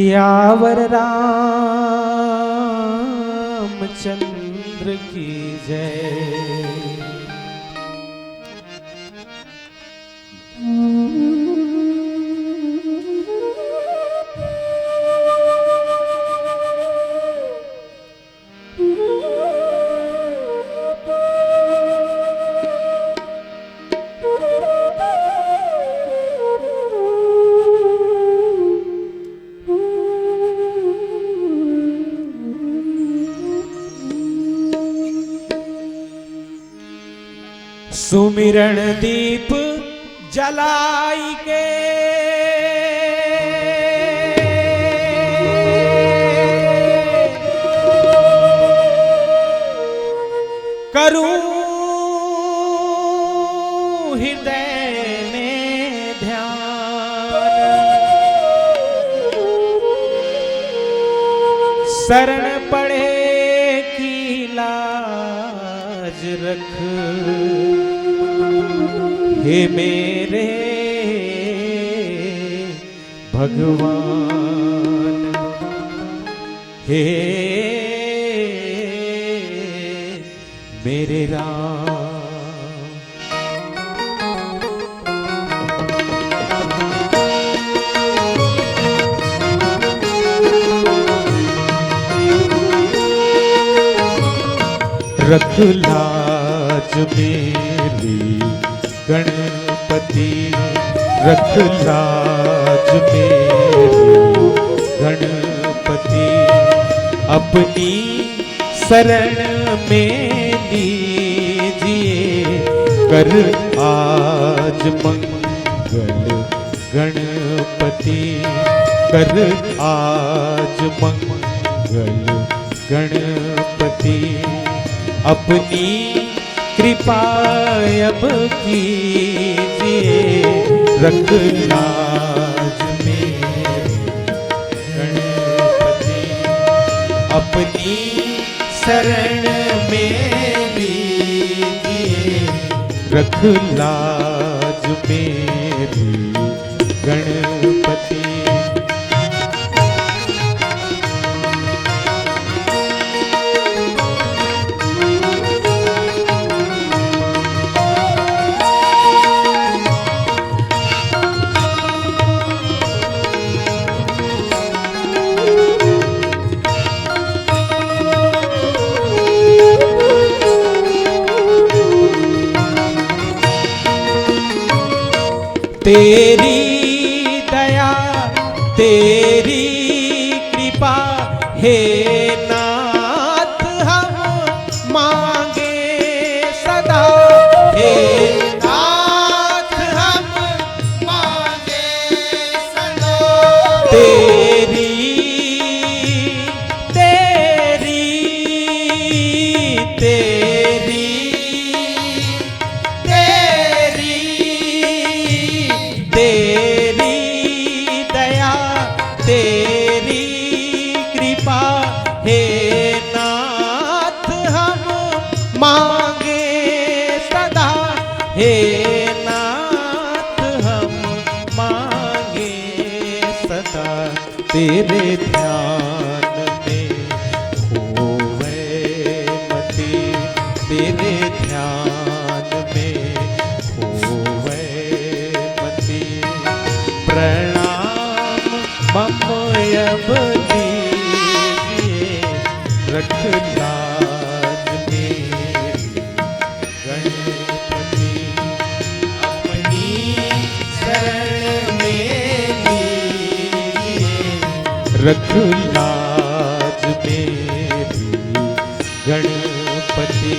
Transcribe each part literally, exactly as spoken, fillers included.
सियावर रामचंद्र की जय। सुमिरन दीप जलाई के करूं हृदय में ध्यान। शरण पड़े की लाज रख, हे मेरे भगवान, हे मेरे राम। रख लाज मेरी गणपति, रख लाज मेरी गणपति, अपनी शरण में लीजिए, कर आज मंगल गणपति, कर आज मंगल गणपति, अपनी कृपा अब कीजिए, रख लाज मेरी गणपति, अपनी शरण में लीजिए, रख लाज मेरी गणपति। तेरी दया, तेरी कृपा, हे नाथ, हम मांगे सदा, हे नाथ, हम मांगे सदा। तेरी, तेरी, तेरी, तेरी, तेरी दया, तेरी कृपा, हे नाथ, हम मांगे सदा, हे नाथ, हम मांगे सदा। तेरे ध्यान में खोवे मति, तेरे ध्यान में खोवे मति। प्रणाम मम अब लीजिए, रख लाज मेरी गणपति, अपनी शरण में लीजिए, रख लाज मेरी गणपति।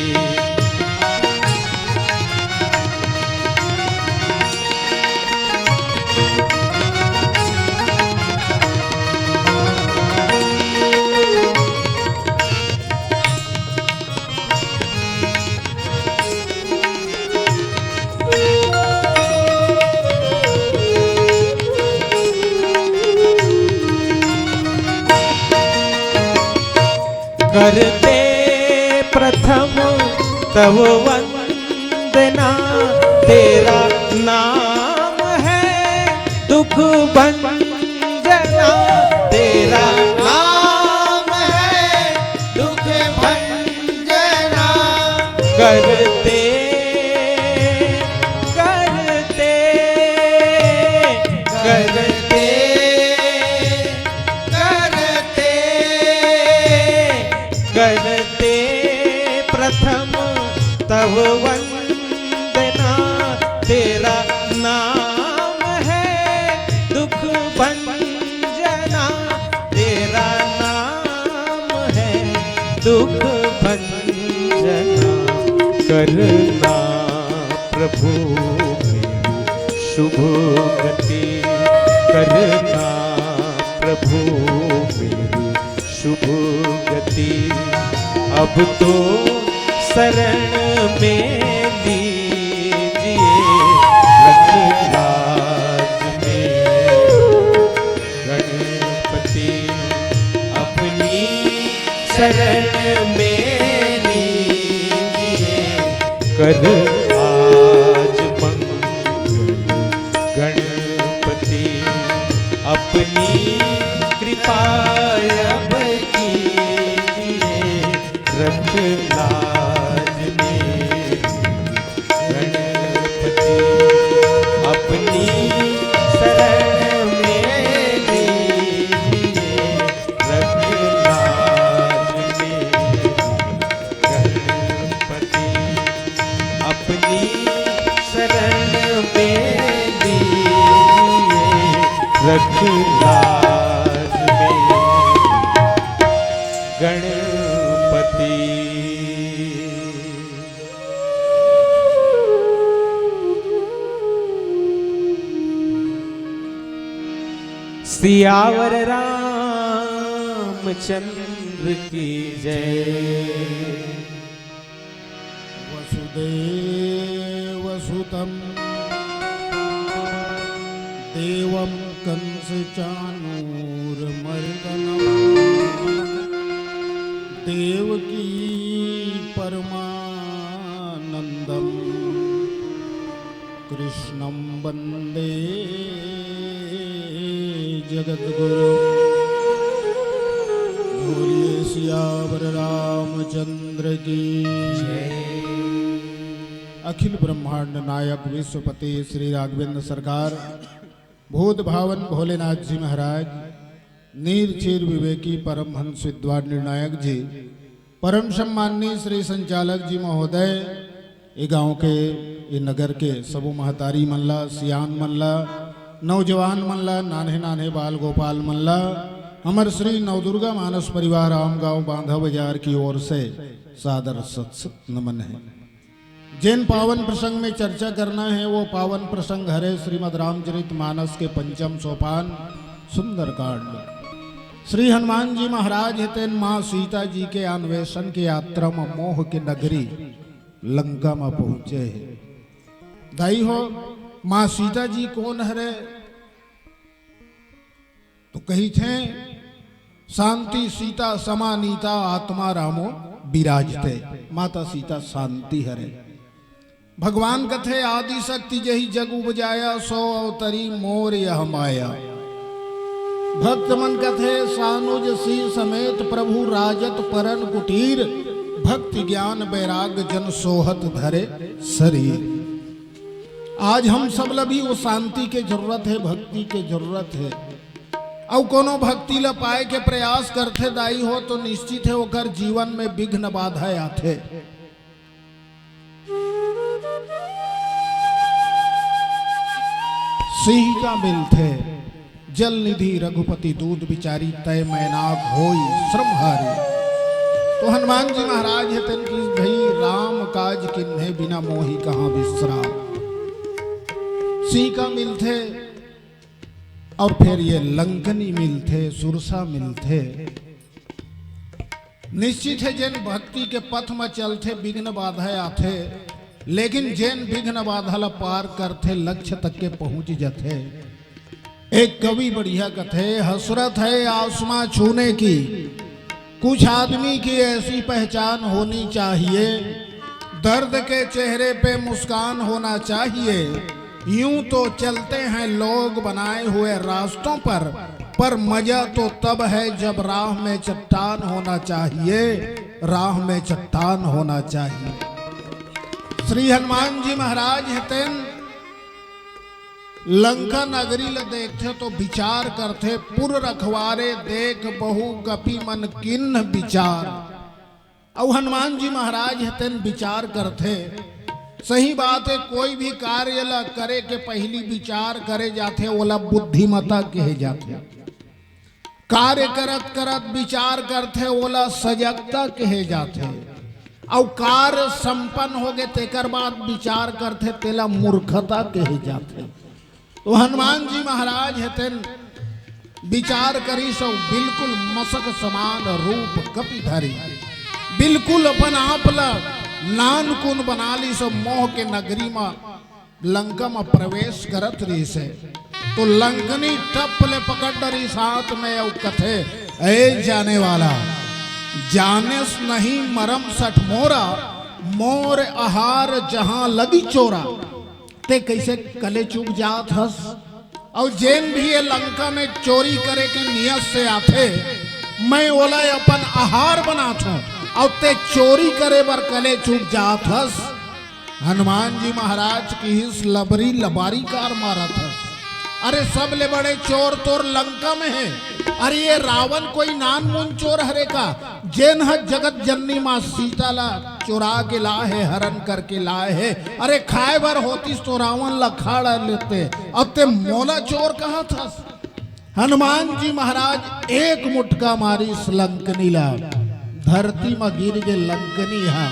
करते प्रथम तव वंदना, तेरा नाम है दुख भंजना, तेरा नाम है दुख भंजना। करते करते करते करते करते प्रथम तव वंदना। तेरा नाम है दुख भंजना। तेरा नाम है दुख भंजना। करना प्रभु मेरी शुभ गति। करना प्रभु मेरी शुभ गति। अब तो शरण में लीजिए रघुराज में गणपति। अपनी शरण में लीजिए कर आज मंगल गणपति। अपनी कृपा अब कीजिए रख लाज में गणपति। अपनी शरण में लीजिए रख लाज में गणपति। अपनी शरण में लीजिए रख लाज में गणपति। सियावर रामचंद्र की जय। वसुदेवसुतं देवं कंसचाणूरमर्दनम्। देवकी परमानन्दं कृष्णं वन्दे जगद्गुरु। बोलिए सियावर रामचंद्र की जय। अखिल ब्रह्मांड नायक विश्वपति श्री राघवेंद्र सरकार, भूत भावन भोलेनाथ जी महाराज, नीर चीर विवेकी परमहंस विद्वान निर्णायक जी, परम सम्माननीय श्री संचालक जी महोदय, ए गांव के, ए नगर के सबो महतारी मन ला, सियान मन ला, नौजवान मन ला, नान्हे नान्हे बाल गोपाल मन ला, हमर श्री नवदुर्गा मानस परिवार आम गांव बांधा बाजार की ओर से सादर सत सत नमन है। जेन पावन प्रसंग में चर्चा करना है, वो पावन प्रसंग हरे श्रीमद रामचरित मानस के पंचम सोपान सुंदरकांड। श्री हनुमान जी महाराज हे तेन माँ सीता जी के अन्वेषण के यात्रा में मोह के नगरी लंका में पहुंचे हे। दाई हो, माँ सीता जी कोन हरे? तो कहिथे, शांति सीता समानीता आत्मा रामो विराजते। माता सीता शांति हरे। भगवान कथे, आदि शक्ति जही जग उपजाया, सो अवतरी मोर यह माया। भक्त मन कथे, सानुज सी समेत प्रभु राजत परन कुटीर, भक्ति ज्ञान बैराग जन सोहत धरे शरीर। आज हम सब ला भी वो शांति के जरूरत है, भक्ति के जरूरत है। अउ कोनो भक्ति ला पाए के प्रयास करथे दाई हो, तो निश्चित है ओकर जीवन में विघ्न बाधा आथे। सिंह का मिलथे जल निधि रघुपति दूध बिचारी, तय मैनाक होई श्रमहारी। तो हनुमान जी महाराज हे तेन की, भई राम काज किन्हे बिना मोहि कहाँ विश्राम। सीका मिलथे और फिर ये लंकनी मिलथे, सुरसा मिलथे। निश्चित है, जेन भक्ति के पथ म चलथे, विघ्न बाधा आथे, लेकिन जेन विघ्न बाधा ला पार करथे, लक्ष्य तक के पहुंच जथे। एक कवि बढ़िया कथे, हसरत है आसमां छूने की, कुछ आदमी की ऐसी पहचान होनी चाहिए, दर्द के चेहरे पे मुस्कान होना चाहिए। यूं तो चलते हैं लोग बनाए हुए रास्तों पर, पर मजा तो तब है जब राह में चट्टान होना चाहिए, राह में चट्टान होना चाहिए। श्री हनुमान जी महाराज हे तेन लंका नगरी ल देखथे तो विचार करथे, पुर रखवारे देख बहु कपि मन किन्ह विचार। अउ हनुमान जी महाराज हे तेन विचार करथे। सही बात हे, कोई भी कार्य ल करे के पहिली विचार करे जाथे, ओला बुद्धिमता कहे जाथे। कार्य करत करत विचार करथे, ओला सजगता कहे जाथे। अउ कार्य संपन्न होगे तेकर बाद विचार करथे, तेला मूर्खता कहे जाथे। तो हनुमान जी महाराज हे तेन विचार करिस अउ बिल्कुल मसक समान रूप कपि धरी, बिल्कुल अपन आप ल नानकुन बना लिस अउ मोह के नगरी म लंका म प्रवेश करत रहिस हे। तो लंकनी टप ले पकड़ डरिस हाथ में अउ कथे, "ए जाने वाला, जानेस नहीं मरम सठ मोरा, मोर आहार जहां लगी चोरा।" ते कइसे कले चुग जात हस? अउ जेन भी ये लंका में चोरी करे के नियत से आथे, मैं ओला अपन आहार बनाथों, अउ ते चोरी करे बर कले चुग जात हस। हनुमान जी महाराज किहिस, लबरी लबारी कार मारत हस। अरे, सबले बड़े चोर तोर लंका में हे। अरे, ये रावण कोई नानमुन चोर हरे का, जेन ह जगत जननी माँ सीता ला चुरा के लाए हे, हरण करके लाए हे? अरे, खाए बर होतिस तो रावण ला खा लेते, अब ते मोला चोर कहत हस? हनुमान जी महाराज एक मुटका मारिस लंकनी ला, धरती म गिर गे लंकनी हा,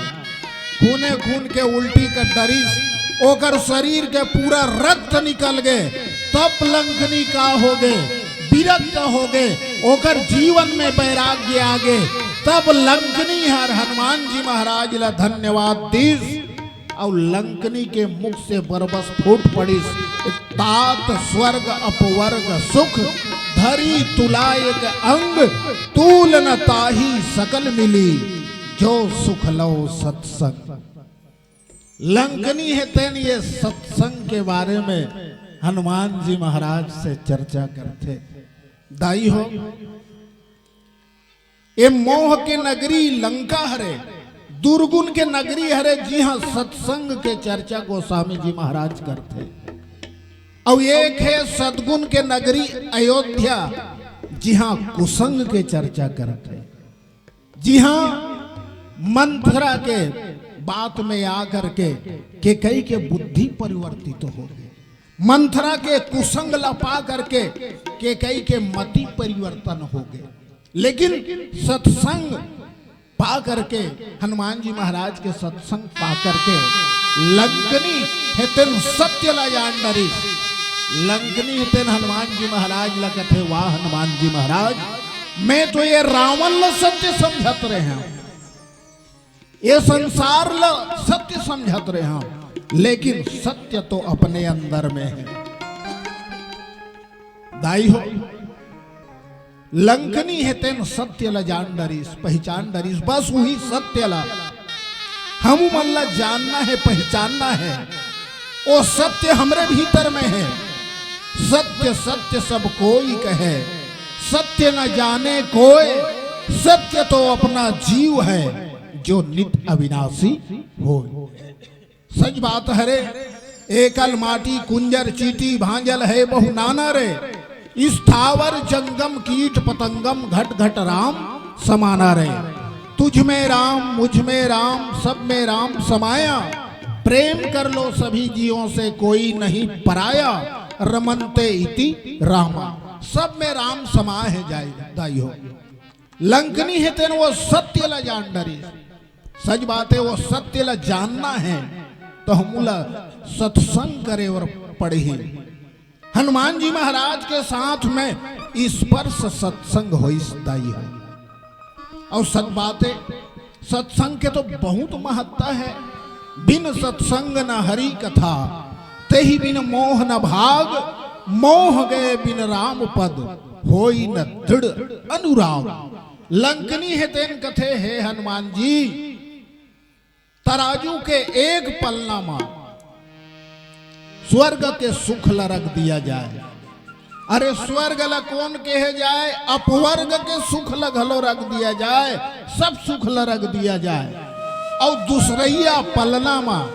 खूने खून के उल्टी कर डरिस, ओकर शरीर के पूरा रक्त निकल गे। तब लंकनी का होगे, विरक्त होगे, ओकर जीवन में वैराग्य आगे। तब लंकनी हर हनुमान जी महाराज ला धन्यवाद दिस। अउ लंकनी के मुख से बरबस फूट पड़िस, "तात स्वर्ग अपवर्ग सुख, धरी तुला एक अंग, तूल न ताही सकल मिली, जो सुख लो सत्संग।" लंकनी हे तेन ये सत्संग के बारे में हनुमान जी महाराज से चर्चा करथे। दाई हो, ए मोह के नगरी लंका हरे, दुर्गुण के नगरी हरे, जिहां सत्संग के चर्चा गोस्वामी जी महाराज करथे। अउ एक हे सद्गुण के नगरी अयोध्या, जिहां कुसंग के चर्चा करथे, जिहां मंथरा के बात में आ करके केकई के बुद्धि परिवर्तित होगे, मंथरा के कुसंग ला पा करके केकई के मति परिवर्तन होगे। लेकिन सत्संग पा करके, हनुमान जी महाराज के सत्संग पा करके लंकनी हे तेन सत्य ला जान डरिस। लंकनी हे तेन हनुमान जी महाराज ला कथे, "वाह हनुमान जी महाराज, मैं तो ये रावण ला सत्य समझत रहे हंव, ये संसार ला सत्य समझत रहे हंव, लेकिन सत्य तो अपने अंदर में हे।" दाई हो, लंकनी हे तेन सत्य ला जान डरिस, पहिचान डरिस, बस उही सत्य ला हमू मन ला जानना हे, पहिचानना हे। ओ सत्य हमरे भीतर में हे। सत्य सत्य सब कोई कहे, सत्य न जाने कोई, सत्य तो अपना जीव है, जो नित अविनाशी होय। सच बात हरे, एकल माटी कुंजर चीटी भांजल है बहु नाना रे। स्थावर जंगम कीट पतंगम घट घट राम समाना रे। तुझ में राम, मुझ में राम, सब में राम समाया। प्रेम कर लो सभी जीवों से कोई नहीं पराया। रमनते इति रामा। सब में राम समाए हे जाय, दाई हो। लंकनी हे तेन वो सत्य ला जान डरिस। सच बात हे, वो सत्य ला जानना हे, तो हमू ला सत्संग करे बर पड़ही। हनुमान जी महाराज के साथ में स्पर्श सत्संग होइस, दाई हो। अउ सच बात हे, सत्संग के तो बहुत महत्ता हे। बिन सत्संग न हरि कथा, तेहि बिन मोह न भाग, मोह गए बिन राम पद, होई न दृढ़ अनुराग। लंकनी हे तेन कथे, हे हनुमान जी, तराजू के एक पलना म स्वर्ग के सुख ल रख दिया जाय, अरे, स्वर्ग ल कोन कहे जाए, अपवर्ग के सुख ल घलो रख दिया जाए, सब सुख ल रख दिया जाए, अउ दूसरइया पलना म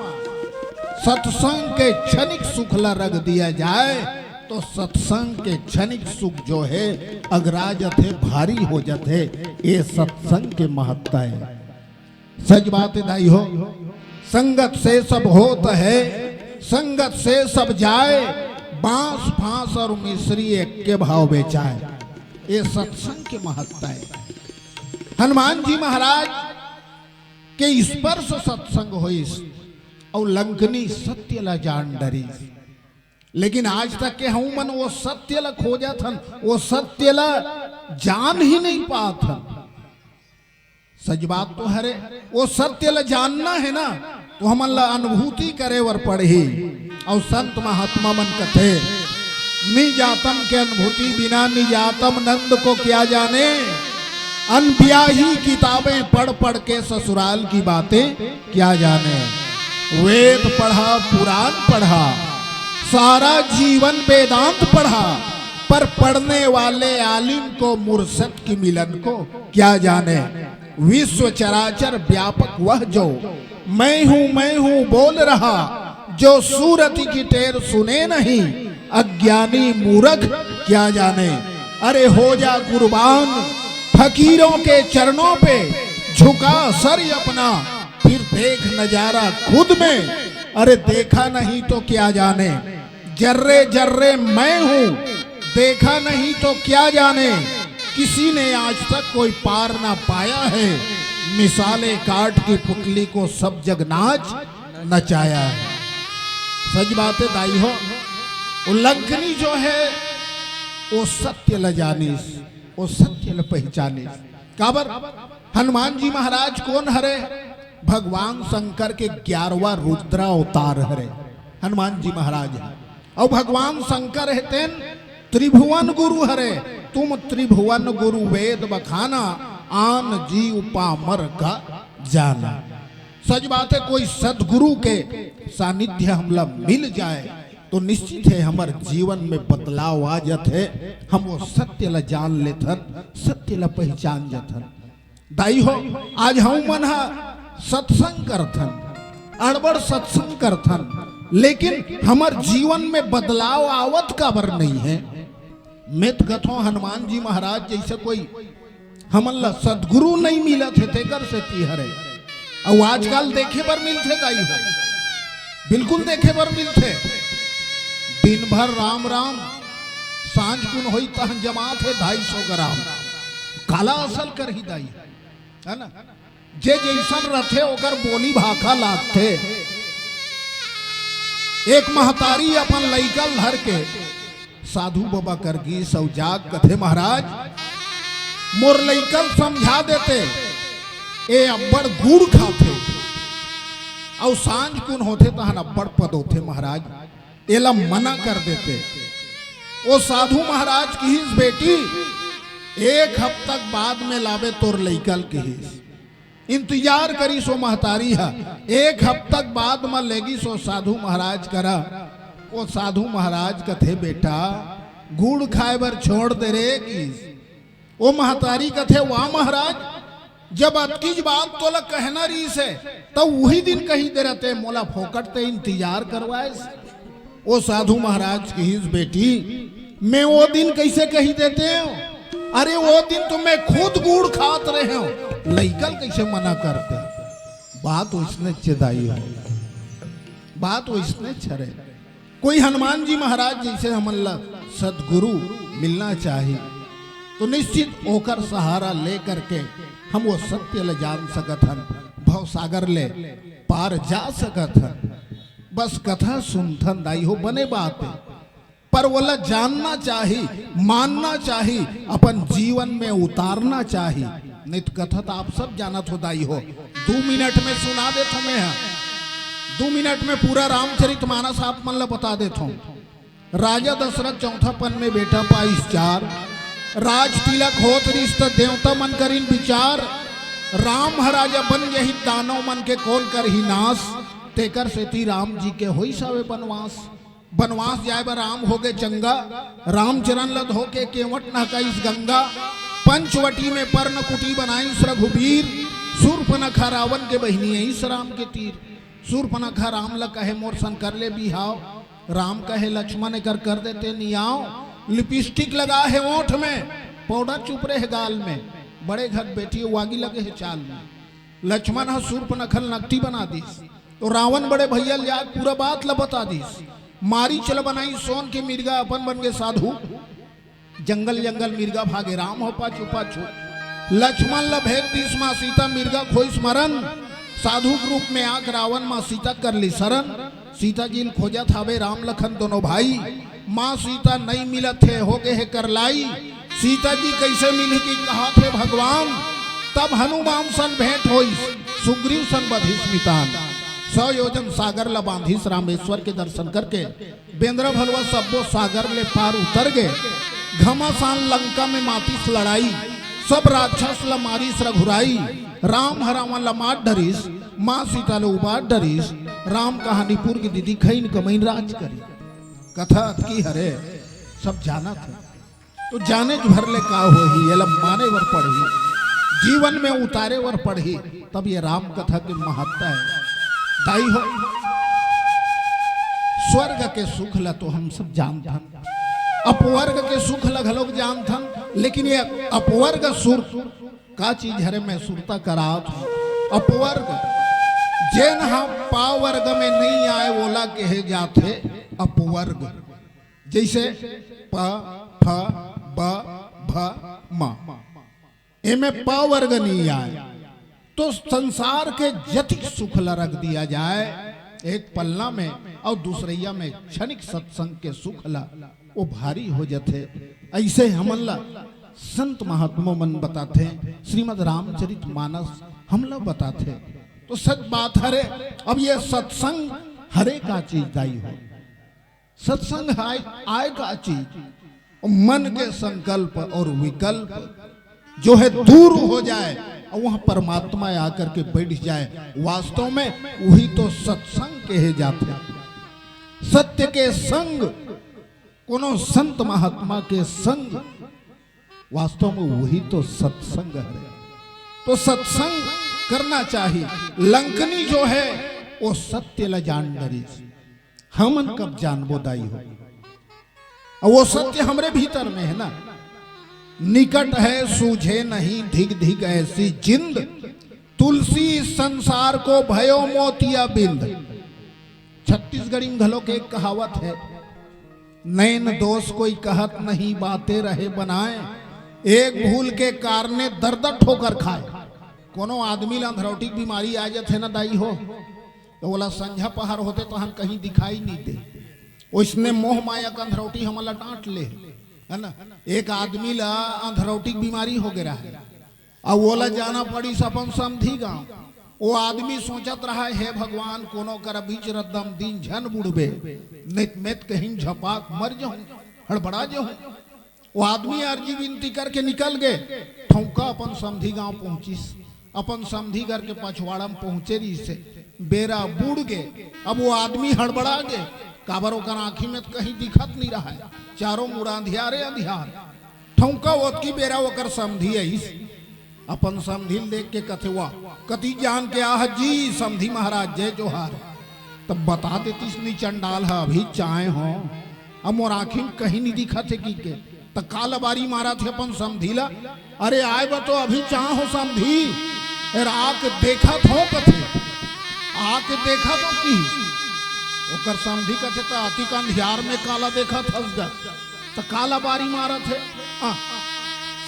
सत्संग के क्षणिक सुख ल रख दिया जाए, तो सत्संग के क्षणिक सुख जो हे, अगरा जथे, भारी हो जथे। ये सत्संग के महत्ता हे। सच बात हे दाई हो, संगत से सब होत है, संगत से सब जाए, बांस फांस और मिश्री एक के भाव बेचाए। ये सत्संग के महत्ता हे। हनुमान जी महाराज के स्पर्श सत्संग होइस, अउ लंकनी सत्य ला जान डरिस। लेकिन आज तक के हमन वो सत्य ला खोजत हन, वो सत्य ला जान ही नहीं पात हन। सच बात तो हरे, वो सत्य ल जानना हे ना, तो हमन ल अनुभूति करे बर पड़ही। अउ संत महात्मा मन कथे, "नि जातम के अनुभूति बिना, नि जातम नंद को क्या जाने, अनब्याही किताबें पढ़ पढ़ के ससुराल की बातें क्या जाने।" वेद पढ़ा, पुराण पढ़ा, सारा जीवन वेदांत पढ़ा, पर पढ़ने वाले आलिम को, मुर्शद की मिलन को क्या जाने। विश्व चराचर व्यापक वह जो मैं हूँ, मैं हूँ बोल रहा, जो सूरत की टेर सुने नहीं, अज्ञानी मूरख क्या जाने। अरे हो जा कुर्बान फकीरों के चरणों पे, झुका सर अपना, फिर देख नजारा खुद में। अरे देखा नहीं तो क्या जाने, जर्रे जर्रे मैं हूँ, देखा नहीं तो क्या जाने। किसी ने आज तक कोई पार ना पाया है, मिसाले काट की पुतली को सब जग नाच नचाया है। सच बात हे दाई हो, वो लंकनी जो हे, वो सत्य ल जानिस, वो सत्य ल पहिचानिस। काबर? हनुमान जी महाराज कोन हरे? भगवान शंकर के ग्यारहवाँ रुद्रावतार हरे हनुमान जी महाराज। अउ भगवान शंकर हे तेन त्रिभुवन गुरु हरे, "तुम त्रिभुवन गुरु वेद बखाना, आन जीव पामर का जाना।" सच बात हे, कोई सदगुरु के सानिध्य हमला मिल जाए तो निश्चित हे हमर जीवन में बदलाव आ जाथे। हम वो सत्य ला जान लेथन, सत्य ला पहिचान जाथन। दाई हो, आज हमन ह सत्संग करथन, अड़बड़ सत्संग करथन, लेकिन हमर जीवन में बदलाव आवत काबर नहीं हे? मैं त कथों, हनुमान जी महाराज जइसे कोई हमन ला सदगुरु नहीं मिलत हे, तेकर सेती हरे। अउ आजकल देखे बर मिलथे दाई हो, बिल्कुल देखे बर मिलथे। दिन भर राम राम, सांझ कुन होई तहन जमात हे ढाई सौ ग्राम। काला असल करही दाई, है ना? जे जइसन रथे ओकर बोली भाखा लागथे। एक महतारी अपन लइका ल धर के साधु बाबा कर गिस अउ जाग कथे, "महाराज, मोर लइका ल समझा देते, ए अब्बड़ गुड़ खाथे अउ सांझ कुन होथे तहन अब्बड़ पदोथे महाराज, एला मना कर देते।" ओ साधु महाराज किहिस, "बेटी, एक हफ्ता के बाद में लाबे तोर लइका ल," किहिस। इंतजार करिस ओ महतारी ह, एक हफ्ता के बाद म लेगिस ओ साधु महाराज करा। ओ साधु महाराज कथे, "बेटा, गुड़ खाए बर छोड़ दे रे," किस। ओ महतारी कथे, "वाह महाराज, जब अतकीच बात तोला कहना रहिस हे, त उही दिन कही दे रहते, मोला फोकट ते इंतजार करवाएस।" ओ साधु महाराज किहिस, "बेटी, मैं ओ दिन कइसे कही देते हो? अरे, ओ दिन तो मैं खुद गुड़ खात रहे हो, लइका ल कइसे मना करते?" बात ओइसने च हे दाई हो, बात ओइसने च हरे। कोई हनुमान जी महाराज जइसे हमन ला सदगुरु मिलना चाही, तो निश्चित ओकर सहारा लेकर के हम वो सत्य ल जान सकत हन, भवसागर ले पार जा सकत हन। बस कथा सुनथन दाई हो, बने बात हे, पर ओला जानना चाही, मानना चाही, अपन जीवन में उतारना चाही। नहीं तो कथा तो आप सब जानत हो दाई हो, दू मिनट में सुना देथों मैं ह, दू मिनट में पूरा रामचरित मानस आप मन ला बता देथों। राजा दशरथ चौथा पन में बेटा पाइस चार, राज तिलक होत रिस त देवता मन करिन विचार, राम ह राजा बन जही दानव मन के कोन करही नाश, तेकर सेती राम जी के होइस हवे बनवास। बनवास जाए बर राम होगे चंगा, रामचरण ल धोके केवट नहकाइस गंगा। पंचवटी में पर्णकुटी बनाइस रघुबीर, सूर्पनखा रावण के बहिनी अइस राम के तीर। सूर्पनखा राम ल कहे मोर सन कर ले बिहाव, राम कहे लक्ष्मण एकर कर देते नियाव। लिपस्टिक लगा हे ओंठ में, पाउडर चुपरे हे गाल में, बड़े घर बेटी वागी लगे हे चाल में। लक्ष्मण ह सूर्पनखा ल नकटी बना दिस। तो रावण बड़े भैया ल जाके पूरा बात ल बता दिस। मारीच ल बनाई सोन के मिर्गा, अपन बन गे साधु। जंगल जंगल मिर्गा भागे, राम हो पाछू पाछू। लक्ष्मण ल भेज दिस माँ सीता, मिर्गा खोइस मरन। साधु के रूप में आके रावण माँ सीता कर लिस हरन। सीता जी ल खोजत हावे राम लखन दोनों भाई। माँ सीता नइ मिलत हे, हो गे हे करलाई। सीता जी कइसे मिलही कि कहत हे भगवान। तब हनुमान सन भेंट होइस, सुग्रीव सन बधिस मितान। सौ योजन सागर ल बांधिस, रामेश्वर के दर्शन करके बेंदरा भलुवा सब्बो सागर ले पार उतर गे। घमासान लंका में मातिस लड़ाई, सब राक्षस ल मारिस रघुराई। राम ह रावण ल मार डरिस, माँ सीता ल उबार डरिस। राम कहानी पुर गे दीदी, खइन कमइन राज करिस। कथा अतकी हरे, सब जानत हे। तो जानेच भर ले का होही, एला माने बर पड़ही, जीवन में उतारे बर पड़ही, तब ये राम कथा के महत्ता हे। दाई हो, स्वर्ग के सुख ला तो हम सब जानथन, अपवर्ग के सुख ला घलोक जानथन, लेकिन ये अपवर्ग सुर का चीज हरे, मैं सुरता करात हूँ। अपवर्ग, जेन ह पावर्ग में नइ आय, ओला कहे जाथे अपवर्ग। जइसे प, फ, ब, भ, म, एमे प वर्ग नइ आय, तो संसार के जतिक सुख ल रख दिया जाए एक पलना में अउ दूसरइया में क्षणिक सत्संग के सुख ल वो भारी हो जथे। अइसे हमन ल संत महात्मा मन बताथे, श्रीमद् रामचरित मानस हमला बताथे। तो सच बात हरे, अब ये सत्संग हरे का चीज दाई हो। सत्संग आय, आय का चीज? मन के संकल्प और विकल्प जो है दूर हो जाए और वहां परमात्मा आकर के बैठ जाए, वास्तव में वही तो सत्संग कहे जाथे। सत्य के संग, कोनो संत महात्मा के संग, वास्तव में वही तो सत्संग है। तो सत्संग करना चाहिए। लंकनी जो है वो सत्य ल जान डरिस, हमन कब जानबो दाई हो? अउ वो सत्य हमरे भीतर में है ना। निकट है सूझे नहीं धिक धिक ऐसी जिंद, तुलसी संसार को भयो मोतिया बिंद। छत्तीसगढ़ी में घलो के एक कहावत है, नैन दोष कोई कहत नहीं बातें रहे बनाए, एक भूल के कारणे दर दर ठोकर खाए। कोनो आदमी ल अंधरौटी के बीमारी आ जाथे ना दाई हो, तो ओला संझा पहर होथे तहन कहीं दिखाई नहीं दे। ओइसने मोह माया के अंधरौटी हमन ला डांट ले, है ना? एक आदमी ला अंधरौटी के बीमारी हो गे रहा है, अउ ओला जाना पड़िस अपन समधी गांव। वो आदमी सोचत रहा, हे भगवान, कोनो कर बीच रद्दम दिन झन बुड़बे, नित मेत कहीं झपाक मर जाऊं, हड़बड़ा जाऊं। वो आदमी अर्जी विनती करके निकल गे, ठौका अपन समधी गांव पहुंचिस। अपन समधी घर के पछवाड़ा में पहुंचे रहिस हे, बेरा बुड़ गे। अब वो आदमी हड़बड़ा गे, काबर ओकर आंखी में त कहीं दिखत नहीं रहा है, चारों मुड़ा अंधियारे अंधियार। ठौका ओतकी बेरा ओकर समधी आइस, अपन समधी ल देख के कथे, वाह, कति जान के आह जी समधी महाराज, जय जोहार। तब बता देतिस नी चंडाल ह, अभी चाय हो, अब मोर आँखी में कहीं नहीं दिखत हे कि के। त का लबारी मारत हे अपन समधी ला, अरे आय बा तो अभी चाह हो समधी, अरे आके देखत हो कथे, आके देखत हो कि ओकर समधी कथे, त अतिक अंधियार में काला देखत हस गा, त का लबारी मारत हे? आ,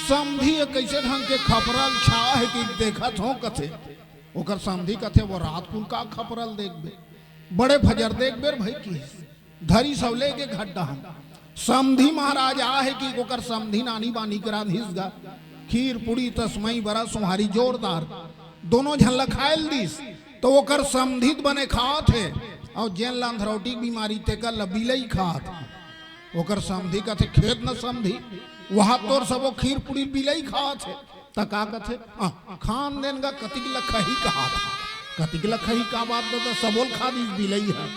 समधी ये कैसे ढंग के खपरल छा हे कि देखत हो कथे। ओकर समधी कथे, वो रात कुन का खपरल देखबे, बड़े फजर देखबे रे भाई की। धरी सवले के घड्डा हम। समधी महाराज आ हे कि ओकर समधी नानी बानी के रांधिस गा। खीर पूड़ी तसमई बरा सोहारी जोरदार। दोनों झन ल खायल दिस। तो ओकर समधी त बने खात हे। अउ जेन ल अंधरौटी के बीमारी तेकर ल बिलई खात हे। ओकर समधी कथे, खेद न समधी, वहां तोर सबो खीर पूड़ी बिलई खात हे। त का कथे? आ, खान देन गा कतिक ल खही कहात हे। कतिक ल खही का बात दे, त सबो ल खा दिस बिलई ह।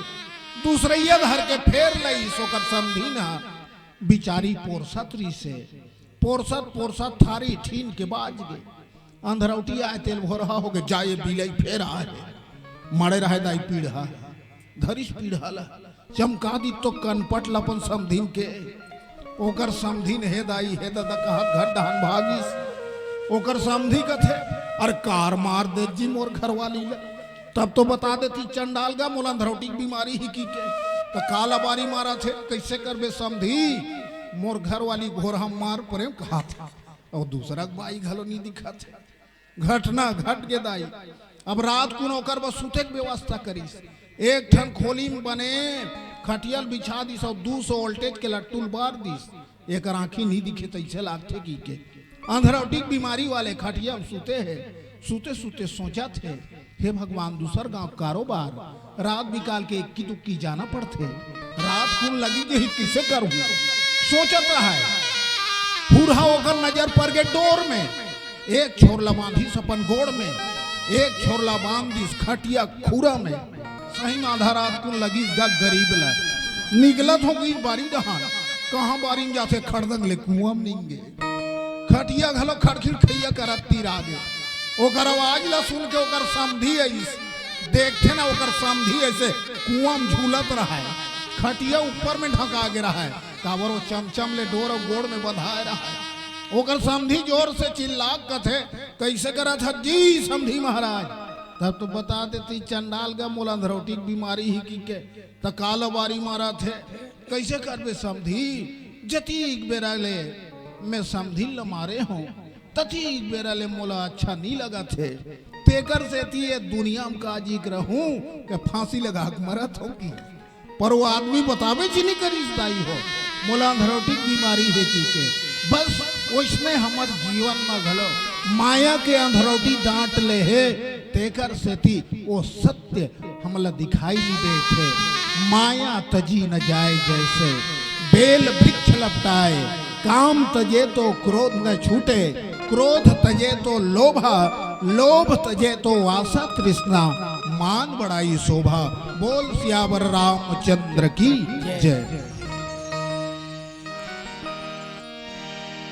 दूसरइया धर के फेर लइस ओकर समधिन ह। बिचारी पोरसत रिहिसे, पोरसत पोरसत थारी ठीन के बाज गे। अंधरौटी आय तेल भोरहा होगे, जाय ए बिलई फेर आय हे। माड़े रहय दाई पीढ़ा, धरिस पीढ़ा ल, चमका दिस तो कनपट ल अपन समधिन के। ओकर समधिन हे दाई, हे ददा कहत घर डहन भागिस। ओकर समधी कथे, "अरे कार मार देत जी मोर घरवाली ल।" तब तो बता देतिस चंडाल गा, मोला अंधरौटी के बीमारी हे कहिके। त काला बारी मारत हे, कइसे करबे समधी? मोर घरवाली घोरहा मार परेंव कहत हे। अउ दूसरा के बाई घलो नइ दिखत हे। घटना घट गे दाई। अब रात कुन ओकर बर सुते के व्यवस्था करिस। एक ठन खोली म बने खटिया ल बिछा दिस अउ दू सौ voltage के लट्टू ल बार दिस। एकर आँखी नइ दिखे तइसे लागथे कहिके। अंधरौटी के बीमारी वाले खटिया म सुते हे। सुते सुते सोचत हे, "हे भगवान, दूसर गाँव कारोबार, रात बिकाल के इक्की दुक्की जाना पड़थे। रात कुन लगी जही, कइसे करहूँ?" सोचत रहय। फुरहा ओकर नजर पर गे डोर में। एक छोर ल बांधिस अपन गोड़ में, एक छोर ल बांध दिस खटिया खुरा में। सही म आधा रात कुन लगिस गा गरीब ल। निकलत होगे बारी डहन, कहाँ बारी म जाथे, खड़दंग ले कुआं म निंगे। खटिया घलो खड़खिड़खइया करत तीर आगे। ओकर आवाज ल सुन के ओकर समधी आइस। देखथे न ओकर समधी अइसे कुआं म झूलत रहय, खटिया ऊपर में ढंका गे रहय, काबर ओ चमचम ले डोर अउ गोड़ में बंधाय रहय। ओकर समधी जोर से चिल्ला के कथे, "कइसे करत हस जी समधी महाराज?" तब तो बता देतिस चंडाल गा, मोला अंधरौटी के बीमारी हे कहिके, त काला बारी मारत हे। कइसे करबे समधी, जतिक बेरा ले मैं समधी ल मारे हंव, ततिक बेरा ले मोला अच्छा नइ लगत हे। तेकर सेती ए दुनिया म का जी के रहूं, के फांसी लगा के मरत हंव कि। पर ओ आदमी बताबेच नइ करिस दाई हो, मोला अंधरौटी के बीमारी हे कहिके। बस ओइसने हमर जीवन म घलो माया के अंधरौटी डांट ले हे, तेकर सेती ओ सत्य हमला दिखाई नइ देत हे। माया तजी न जाय जैसे, बेल वृक्ष लपटाए, काम तजे तो क्रोध न छूटे, क्रोध तजे तो लोभा, लोभ तजे तो आसा तृष्णा, मान बड़ाई शोभा। बोल सियावर रामचंद्र की जय।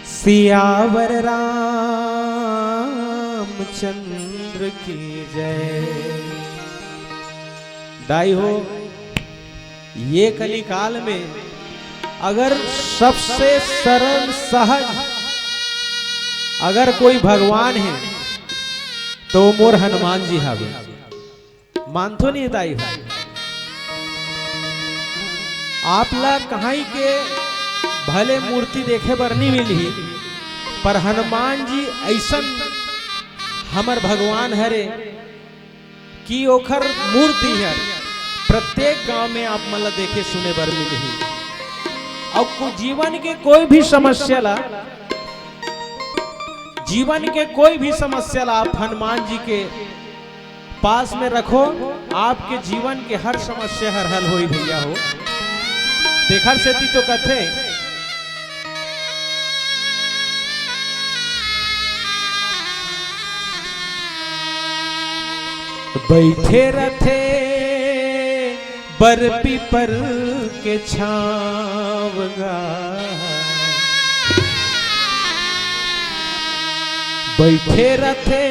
सियावर रामचंद्र की जय। दाई हो, ये कलिकाल में अगर सबसे सरल सहज अगर कोई भगवान हे, तो मोर हनुमान जी हावे। मानथो नहीं दाई हो। आप ला कहीं के भले मूर्ति देखे बर नहीं मिलही, पर हनुमान जी अइसन हमर भगवान हरे कि ओखर मूर्ति हर प्रत्येक गांव में आप मन ला देखे सुने बर मिलही। अउ को-, जीवन के कोई भी समस्या ला, जीवन के कोई भी समस्या ला आप हनुमान जी के पास में रखो, आपके जीवन के हर समस्या हर हल होई भैया हो। तेखर सेती तो कथे, बइठे रथे बर पीपर के छाँव गा। बइठे रथे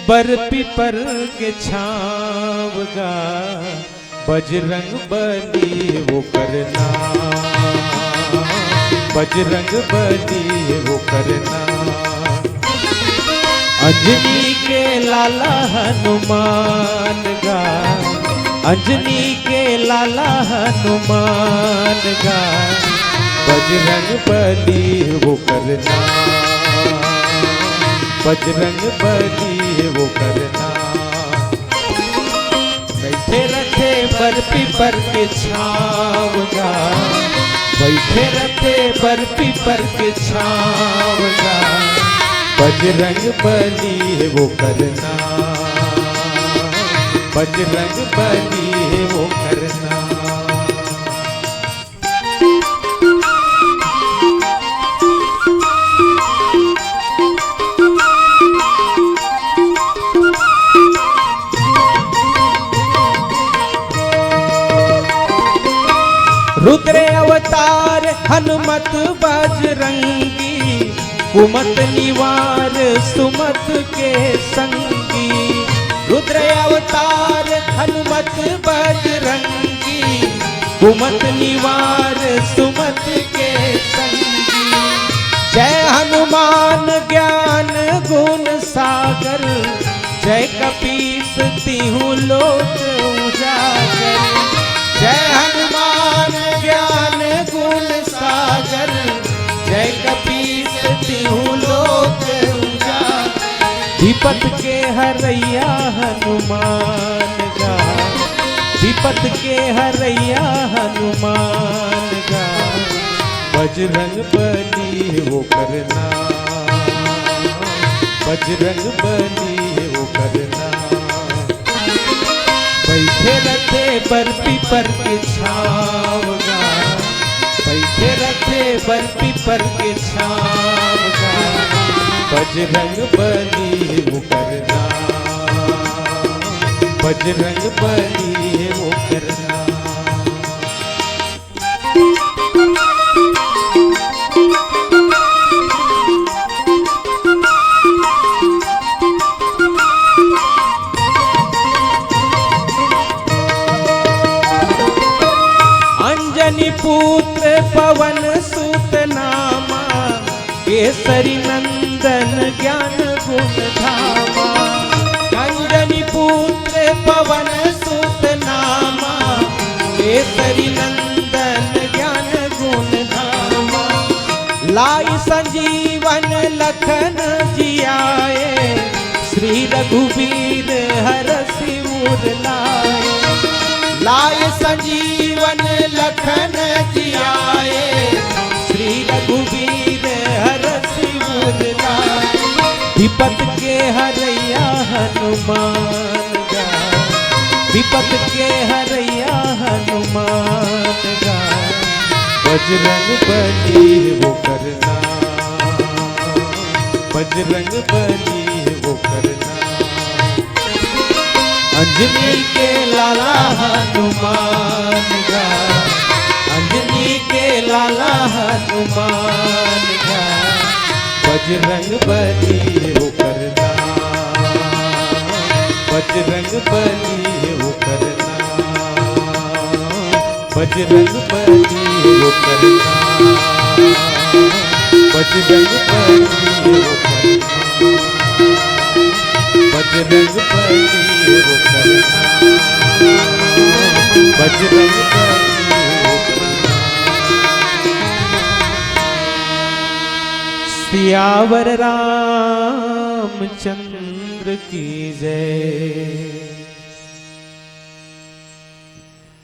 बर पीपर के छाँव गा, बजरंग बली ओकर नाम, बजरंग बली ओकर नाम। अंजनी के लाला हनुमान गा, अंजनी के लाला हनुमान गा, बजरंग बली ओकर नाम, बजरंग बली ओकर नाम। बइठे रथे बर पीपर के छाँव गा, बइठे रथे बर पीपर के छाँव गा, बजरंग बली हे ओकर नाम, बजरंग बली हे ओकर नाम। अवतार हनुमत बजरंगी, कुमत निवार सुमत के संगी। रुद्र अवतार हनुमत बजरंगी, कुमत निवार सुमत के संगी। जय हनुमान ज्ञान गुण सागर, जय कपीस तिहु लोक उजागर। जय हनुमान ज्ञान गुण सागर, जय कपीस तिहु लोक उजागर। विपत के हरैया हनुमान गा, विपत के हरैया हनुमान गा। बजरंग बली ओकर नाम, बजरंग बली ओकर नाम। बइठे रथे बर पीपर के छाँव गा, बइठे रथे बर पीपर के छाँव गा। बजरंग बली ओकर नाम, बजरंग बली ओकर नाम। अंजनी पुत्र पवन सुत नामा, केसरी नंदन ज्ञान गुण धामा। अंजनी पुत्र पवन सुत नामा, केसरी नंदन ज्ञान गुण धामा। लाई संजीवन लखन जियाए, श्री रघुबीर हरषि उर लाए। लाए संजीवन लखन जियाए, श्री रघुबीर हरषि उर लाए। विपत के हरैया हनुमान गा, विपत के हरैया हनुमान गा। बजरंग बली ओकर नाम, बजरंग बली ओकर नाम। अंजनी के लाला हनुमान गा, अंजनी के लाला हनुमान गा। बजरंग बली ओकर नाम, बजरंग बली ओकर नाम। बजरंग बली ओकर नाम, बजरंग बली ओकर नाम, बजरंग बली ओकर नाम, बजरंग बली ओकर नाम। सियावर रामचंद्र की जय।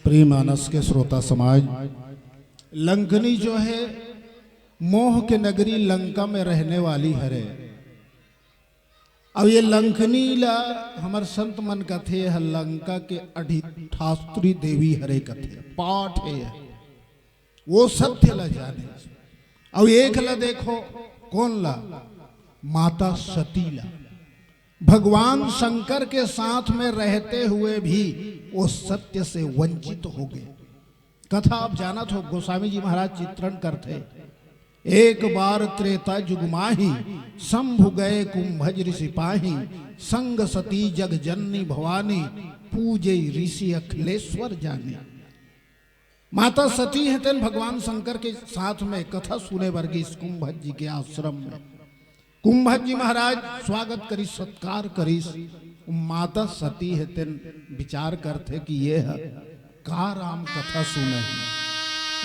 प्रिय मानस के श्रोता समाज, लंकनी जो है मोह के नगरी लंका में रहने वाली हरे। अब ये लंकनी ला हमर संत मन कथे ह लंका के अधिष्ठात्री देवी हरे कथे, पाठ है, वो सत्य ला जाने। अब एक ला देखो, कौन ला? माता सती ला। भगवान शंकर के साथ में रहते हुए भी वो सत्य से वंचित हो गए। कथा आप जानत हो, गोस्वामी जी महाराज चित्रण करथे, एक बार त्रेता जुग माही, शंभु गए कुंभज ऋषि पाही, संग सती जग जननी भवानी, पूजे ऋषि अखिलेश्वर जानी। माता सती हे तेन भगवान शंकर के साथ में कथा सुने बर गिस कुंभज जी के आश्रम में। कुंभज जी महाराज स्वागत करिस, सत्कार करिस। माता सती हे तेन विचार करथे कि ये ह का राम कथा सुने हे,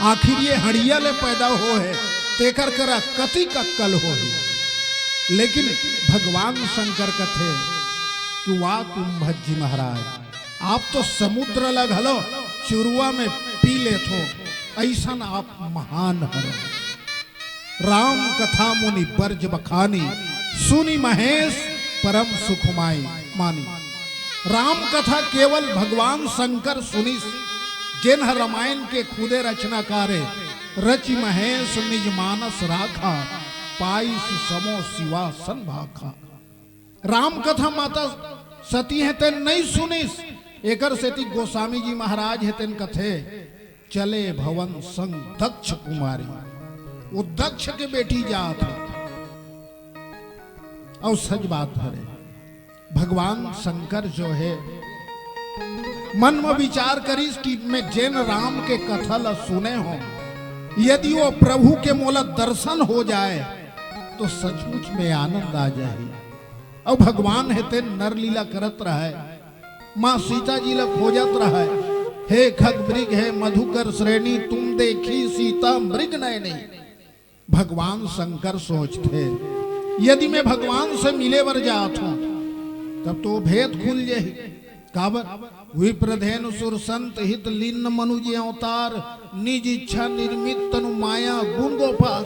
आखिर ये हड़िया ले पैदा हो हे, तेकर करा कतिक अक्कल हो हे। लेकिन भगवान शंकर कथे कि वाह कुंभज जी महाराज, आप तो समुद्र ला घलो चुरुआ में पी लेथो, अइसन आप महान हरो। राम कथा मुनि बरज बखानी, सुनि महेश परम सुख माई मानी। राम कथा केवल भगवान शंकर सुनिस, जेन ह रामायण के खुदे रचनाकार हे। रचि महेश निज मानस राखा, पाइस समो सिवासन भाखा। राम कथा माता सती हे तेन नइ सुनिस, एकर सेती गोस्वामी जी महाराज हे तेन कथे चले भवन संग दक्ष कुमारी, वो दक्ष के बेटी जात हे। अउ सच बात हरे, भगवान शंकर जो हे, मन म विचार करिस कि मैं जेन राम के कथा ल सुने हों, यदि वो प्रभु के मोला दर्शन हो जाए, तो सचमुच में आनंद आ जाही। अउ भगवान हे तेन नर लीला करत रहय, माँ सीता जी ल खोजत रहय, हे खग मृग, हे मधुकर श्रेणी, तुम देखी सीता मृग नयनी। भगवान शंकर सोचथे, यदि मैं भगवान से मिले बर जात हों, तब तो भेद खुल जाही। काबर? विप्रधेनु सुर संत हित लीन मनुज अवतार, निज इच्छा निर्मित तनु माया गुण गोपाल।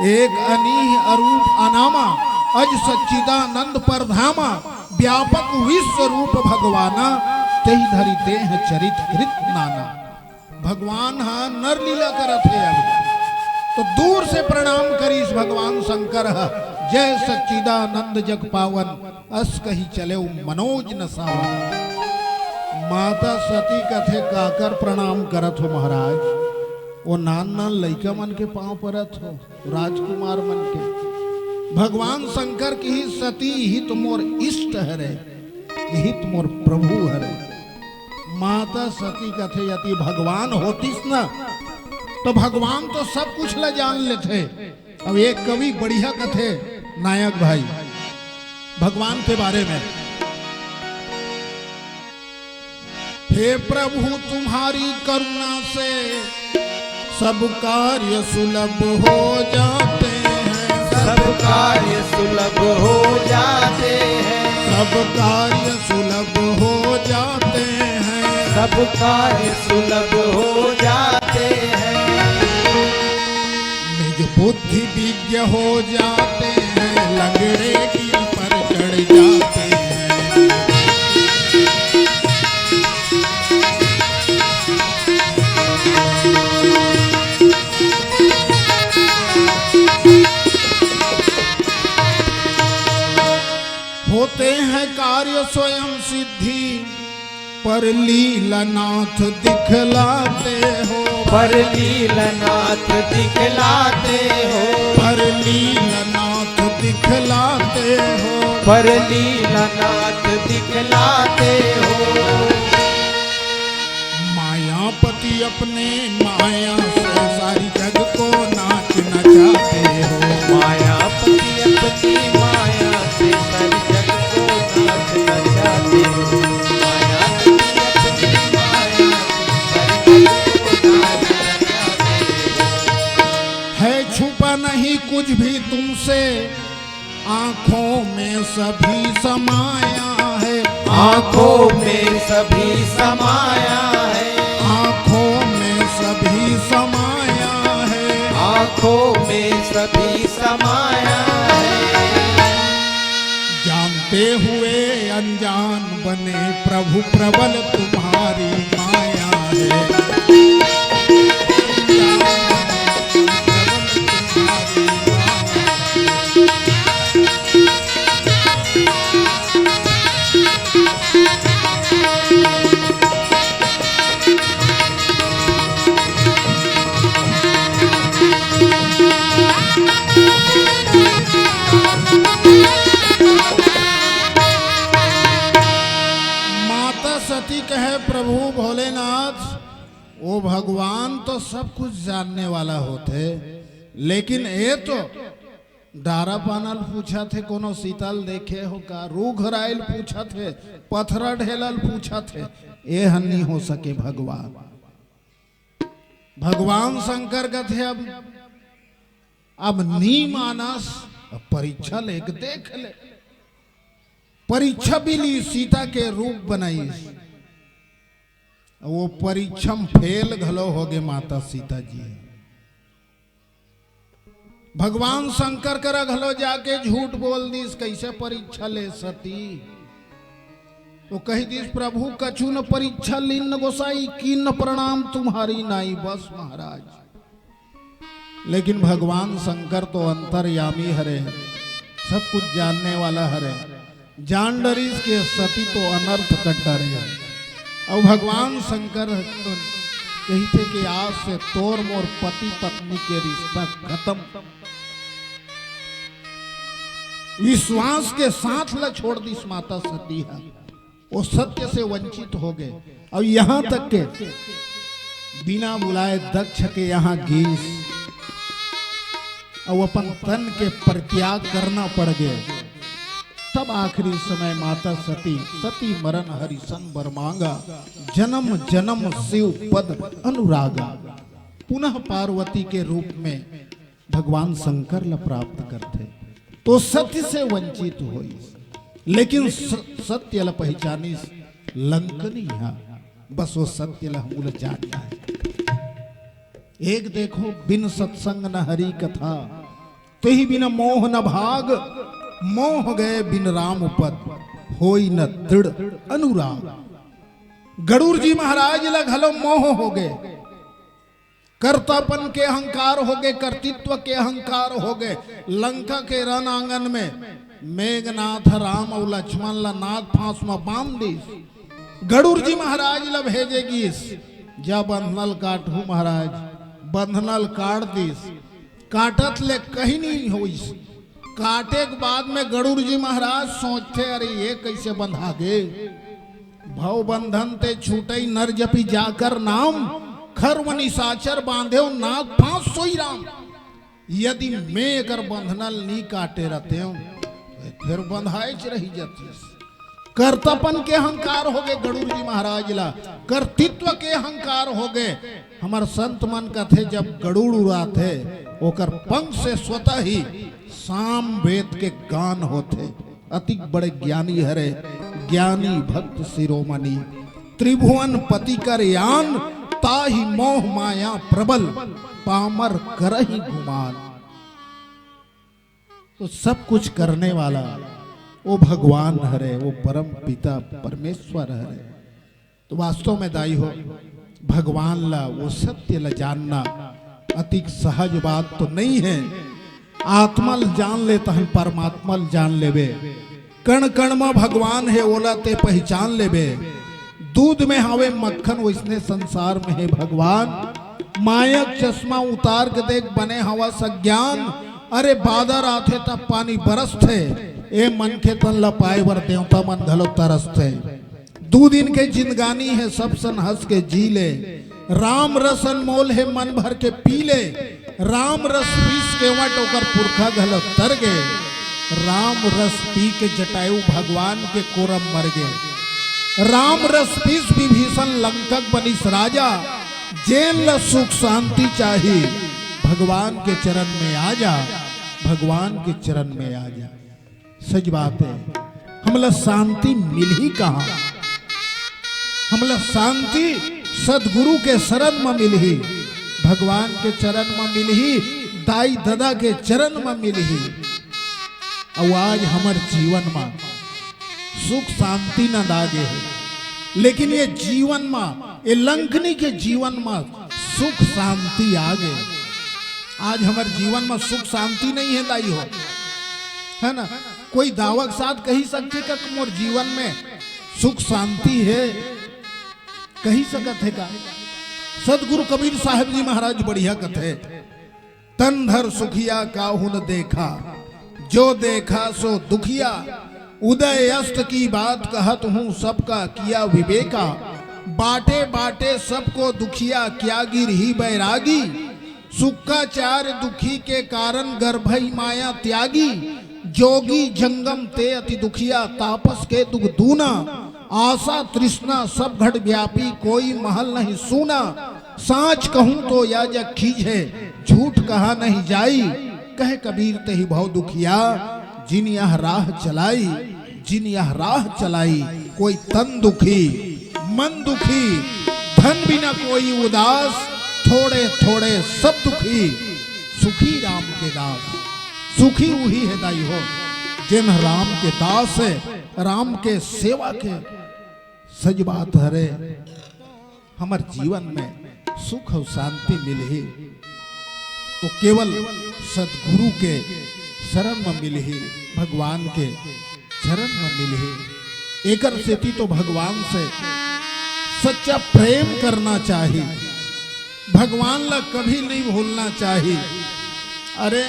एक अनीह अरूप अनामा, अज सच्चिदानंद परधामा, व्यापक विश्व रूप भगवाना, तेहि धरि देह चरित कृत नाना। भगवान ह नर लीला करत हे अभी। तो दूर से प्रणाम करिस भगवान शंकर ह, जय सच्चिदानंद जग पावन, अस कही चलेउ मनोज न सावन। माता सती कथे, काकर प्रणाम करत हो महाराज? वो नान नान लइका मन के पांव परत हो, राजकुमार मन के। भगवान शंकर किहिस, सती इही तो मोर इष्ट हरे, इही तो मोर प्रभु हरे। माता सती कथे, यदि भगवान होतिस न, तो भगवान तो सब कुछ ला जान लेथे। अब एक कवि बढ़िया कथे, नायक भाई, भगवान के बारे में, हे प्रभु, तुम्हारी करुणा से सब कार्य सुलभ हो जाते हैं। सब कार्य सुलभ हो जाते हैं। सब कार्य सुलभ हो जाते हैं। सब कार्य सुलभ हो जाते हैं। निज बुद्धि विज्ञ हो जाते हैं, लंगड़े गिर पर चढ़ जाते हैं। होते हैं कार्य स्वयं सिद्धि, पर लीलानाथ दिखलाते हो। पर लीलानाथ दिखलाते हो। पर लीलानाथ दिखलाते हो। पर लीलानाथ दिखलाते हो। मायापति अपने माया से सारी जग को नाच नचाते हो। मायापति अपनी माया से सारी जग को नाच नचाते हो। मायापति अपनी माया से सारी जग को नाच नचाते हो। है छुपा नहीं कुछ भी तुमसे, आंखों में सभी समाया है। आंखों में सभी समाया है। आंखों में सभी समाया है। आंखों में सभी समाया है। जानते हुए अनजान बने प्रभु, प्रबल तुम्हारी माया है। माता सती कहे, प्रभु भोलेनाथ, वो भगवान तो सब कुछ जानने वाला होथे, लेकिन ये तो डारा पाना ल पूछत हे, कोनो सीता ल देखे हो का, रूख राई ल पूछत हे, पथरा ढेला ल पूछत हे, ये ह नी हो सके भगवान। भगवान शंकर कथे, अब, अब नी मानस, अब परीक्षा लेके देख ले। परीक्षा भी ली, सीता के रूप बनाइस। वो परीक्षा म फेल घलो होगे माता सीता जी। भगवान शंकर करा घलो जाके झूठ बोल दिस, कैसे परीक्षा ले सती? तो कह दिस, प्रभु कछु न परीक्षा लीन गोसाई, कीन प्रणाम तुम्हारी नाई, बस महाराज। लेकिन भगवान शंकर तो अंतर्यामी हरे, सब कुछ जानने वाला हरे। जान डरिस के सती तो अनर्थ कर डरे। अउ भगवान शंकर ह तो कहिथे कि आज से तोर मोर पति पत्नी के रिश्ता खतम। विश्वास के साथ ल छोड़ दिस माता सती ह, वो सत्य से वंचित हो गे। अउ यहाँ तक के बिना बुलाए दक्ष के यहाँ गीस, अउ अपन तन के परित्याग करना पड़ गे। तब आखिरी समय माता सती, सती मरण हरिसन बर मांगा, जन्म जन्म शिव पद अनुरागा। पुनः पार्वती के रूप में भगवान शंकर ल प्राप्त करथे, तो सत्य से वंचित होइस, लेकिन स-, सत्य ल पहिचानिस लंकनी ह। बस वो सत्य ल हमू ल जानना हे। एक देखो, बिन सत्संग न हरि कथा, तेहि बिन मोह न भाग, मोह गए बिन राम पद, होई न दृढ़ अनुराग। गरुड़ जी महाराज ल घलो मोह हो गे, कर्तापन के अहंकार हो गे, कर्तृत्व के अहंकार हो गे। लंका के रण आंगन में मेघनाथ राम अउ लक्ष्मण ल नाग फांस म बांध दिस। गरुड़ जी महाराज ल भेजे गिस, जा बंधना ल काटहू महाराज। बंधना ल काट दिस। काटत ले कहीं नहीं होइस। काटे के बाद में गरुड़ जी महाराज सोचथे, अरे ये कैसे बंधा गे? भव बंधन ते छूटई नर जपी जाकर नाम, खर्व निशाचर बांधेव नाग फांस सोई राम। यदि मैं एकर बंधना ल नी काटे रहतेव, तो फिर बंधाएच रही जतिस। कर्तापन के अहंकार हो गे गरुड़ जी महाराज ला, कर्तृत्व के अहंकार हो गे। हमर संत मन कथे, जब गरुड़ उड़ाथे, ओकर पंख से स्वतः ही साम वेद के गान होथे। अति बड़े ज्ञानी हरे, ज्ञानी भक्त शिरोमणि। त्रिभुवन पति कर यान, ताहि मोह माया प्रबल, पामर करहि गुमान। तो सब कुछ करने वाला वो भगवान हरे, वो परम पिता परमेश्वर हरे। तो वास्तव में दाई हो, भगवान ला, वो सत्य ला जानना अतिक सहज बात तो नहीं है। आत्मा ला जान ले तहन परमात्मा ला जान लेबे। कण कण म भगवान हे, ओला ते पहिचान लेबे। दूध में हावे मक्खन, वइसने संसार में हे भगवान। माया के चश्मा उतार के देख, बने हवस अज्ञान। अरे बादर आथे त पानी बरसथे, ए मनखे तन ल पाए बर देवता मन घलो तरसथे। दू दिन के जिंदगानी हे, सब सन हंस के जी ले। राम रस अनमोल हे, मन भर के पी ले। राम रस पीस केवट ओकर पुरखा घलो तर गे। राम रस पी के जटायु भगवान के कोरम मर गे। राम रस पीस विभीषण लंकक बनिस राजा। जेन ल सुख शांति चाही, भगवान के चरण में आ जा, भगवान के चरण में आ जा। सच बात है, हमला शांति मिलही कहाँ? हमला शांति सदगुरु के शरण म मिलही, भगवान के चरण म मिलही, दाई ददा के चरण म मिलही। अउ आज हमर जीवन म सुख शांति न लागे हे, लेकिन ये जीवन म, ये लंकनी के जीवन म सुख शांति आ गे। आज हमर जीवन म सुख शांति नहीं हे दाई हो, है ना? कोई दावा के साथ कही सकथे का मोर जीवन में सुख शांति हे? कही सकत हे का? सदगुरु कबीर साहब जी महाराज बढ़िया कथे, तन धर सुखिया काहू न देखा, जो देखा सो दुखिया। उदय अस्त की बात कहत हूँ, सबका किया विवेका। बाटे बाटे सबको दुखिया, क्या गिरही बैरागी। शुक्राचार्य दुखी के कारण, गर्भई माया त्यागी। जोगी जंगम ते अति दुखिया, तापस के दुख दूना। आशा तृष्णा सब घट व्यापी, कोई महल नहीं सूना। साँच कहूँ तो या जग खीझे, झूठ कहा नहीं जाई। कहे कबीर तेहि भव दुखिया, जिन यह राह चलाई। जिन यह राह चलाई। कोई तन दुखी, मन दुखी, धन बिना कोई उदास, थोड़े थोड़े सब दुखी, सुखी राम के दास। सुखी उही हे दाई हो, जेन राम के दास हे, राम के सेवक हे। सच बात हरे, हमर जीवन में सुख अउ शांति मिलही, तो केवल सदगुरु के शरण म मिलही, भगवान के चरण म मिलही। एकर सेती तो भगवान से सच्चा प्रेम करना चाही। भगवान ला कभी नहीं भूलना चाहिए। अरे,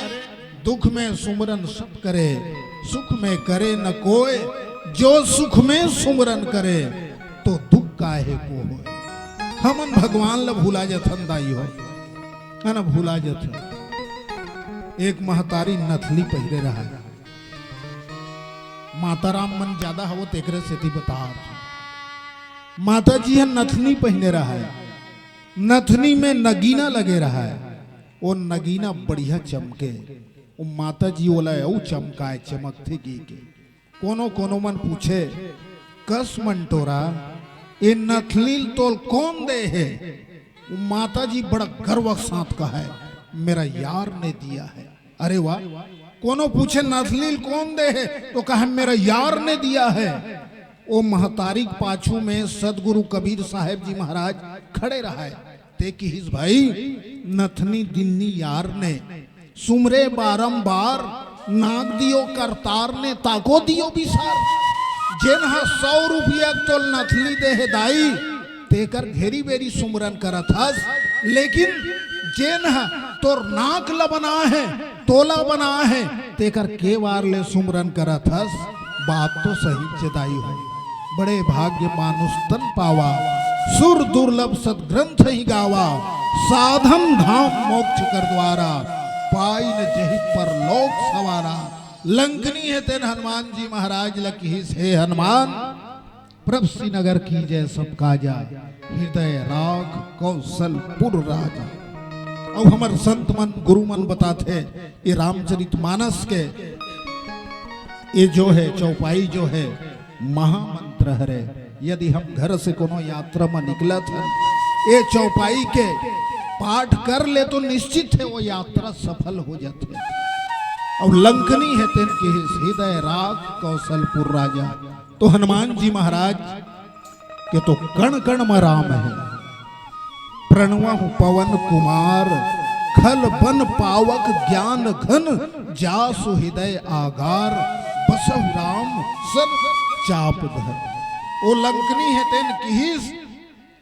दुख में सुमरन सब करे, सुख में करे न कोय, जो सुख में सुमरन करे, तो दुख काहे को होय। हमन भगवान ला भुला जथन दाई हो, है ना, भुला जथन। एक महतारी नथली पहिरे रहय, माता राम मन ज्यादा हवो तेकरे सेती बतात। माता जी ह नथनी पहिने रहय, नथनी में नगीना लगे रहय, ओ नगीना बढ़िया चमके, ओ माता जी ओला अउ चमकाय, चमकथे कहिके। कोनो कोनो मन पूछे, "कस मंटोरा, ए नथली ल तोल कोन दे हे?" ओ माता जी बड़ा गर्व के साथ कहय, "मेरा यार ने दिया है।" अरे वाह। कोनो पूछे, "नथली ल कोन दे हे?" तो कहे, "मेरा यार ने दिया है।" ओ महतारी के पाछू में सदगुरु कबीर साहेब जी महाराज खड़े रहय। ते किहिस, "भाई, नथनी दिन्नी यार ने, सुमरे बारंबार, नाग दियो करतार ने, ताको दियो बिसार।" जेन ह सौ रुपया तोल नथली दे हे दाई, तेकर घेरी बेरी सुमरन करत हस, लेकिन जेन ह तोर नाक ल बना हे, तोला बना हे, तेकर के बार ले सुमरन करत हस। बात तो सही च दाई हो। बड़े भाग्य मानुष तन पावा, सुर दुर्लभ सदग्रंथ ही गावा, साधन धाम मोक्ष कर द्वारा, पाई न जही परलोक सवारा। लंकनी हे तेन हनुमान जी महाराज ल किहिस, "हे हनुमान, प्रभु श्रीनगर कीजय सब काजा, हृदय राख कौशलपुर राजा।" अउ हमर संत मन, गुरु मन बताथे, ये रामचरित मानस के ये जो है चौपाई जो है महामंत्र हरे। यदि हम घर से कोनो यात्रा में निकलत हन, ये चौपाई के पाठ कर ले तो निश्चित है वो यात्रा सफल हो जाथे। अउ लंकनी हे तेन किहिस, "हृदय राख कौशलपुर राजा।" तो हनुमान जी महाराज के तो कण कण म राम हे। "प्रणवहु पवन कुमार, खल बन पावक ज्ञान घन, जासु हृदय आगार, बसहु राम सन चाप धर।" ओ लंकनी हे तेन किहिस